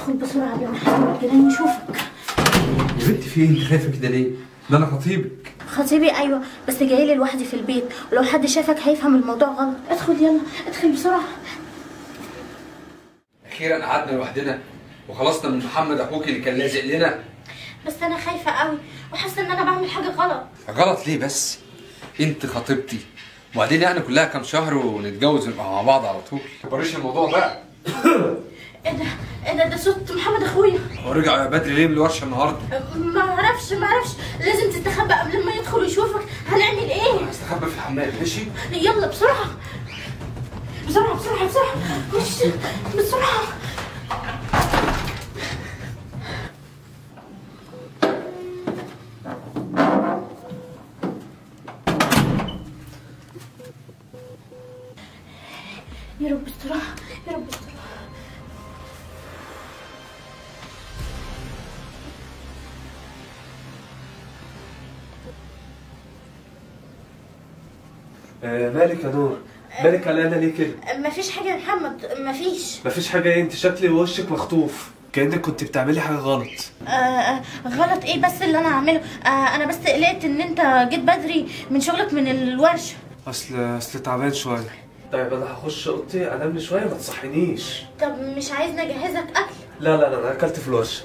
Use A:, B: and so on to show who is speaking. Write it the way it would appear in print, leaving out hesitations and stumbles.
A: ادخل بسرعة قبل ما حد من الجيران يشوفك.
B: يا بنتي في ايه؟ انت خايفة كده ليه؟ ده انا خطيبك.
A: خطيبي؟ ايوه بس جاي لي لوحدي في البيت، ولو حد شافك هيفهم الموضوع غلط. ادخل يلا، ادخل بسرعة.
B: اخيرا قعدنا لوحدنا وخلصنا من محمد اخوك اللي كان لازق لنا.
A: بس انا خايفة قوي وحاسه ان انا بعمل حاجة غلط.
B: غلط ليه بس؟ انت خطيبتي، وبعدين يعني كلها كام شهر ونتجوز ونبقى مع بعض على طول. كبريش الموضوع بقى.
A: ايه ده؟ ايه ده؟ ده صوت محمد اخويا.
B: هو رجع بدري ليه من الورشة النهارده؟
A: ما اعرفش ما اعرفش، لازم تستخبى قبل ما يدخل ويشوفك. هنعمل ايه؟
B: هستخبى في الحمام. ماشي؟
A: يلا بسرعة بسرعة بسرعة بسرعة. مش بسرعة. يا رب استرها، يا رب استرها.
C: مالك يا نور؟ مالك قلقانة ليه كده؟
A: مفيش حاجة يا محمد، مفيش.
C: مفيش حاجة ايه؟ انت شكلي ووشك مخطوف، كأنك كنت بتعملي حاجة غلط.
A: غلط ايه بس اللي انا هعمله؟ انا بس قلقت ان انت جيت بدري من شغلك من الورشة.
C: اصل تعبان شوية. طيب انا هخش اوضتي انام لي شوية، ما تصحينيش.
A: طب مش عايزني اجهزك اكل؟
C: لا لا لا، انا اكلت في الورشة.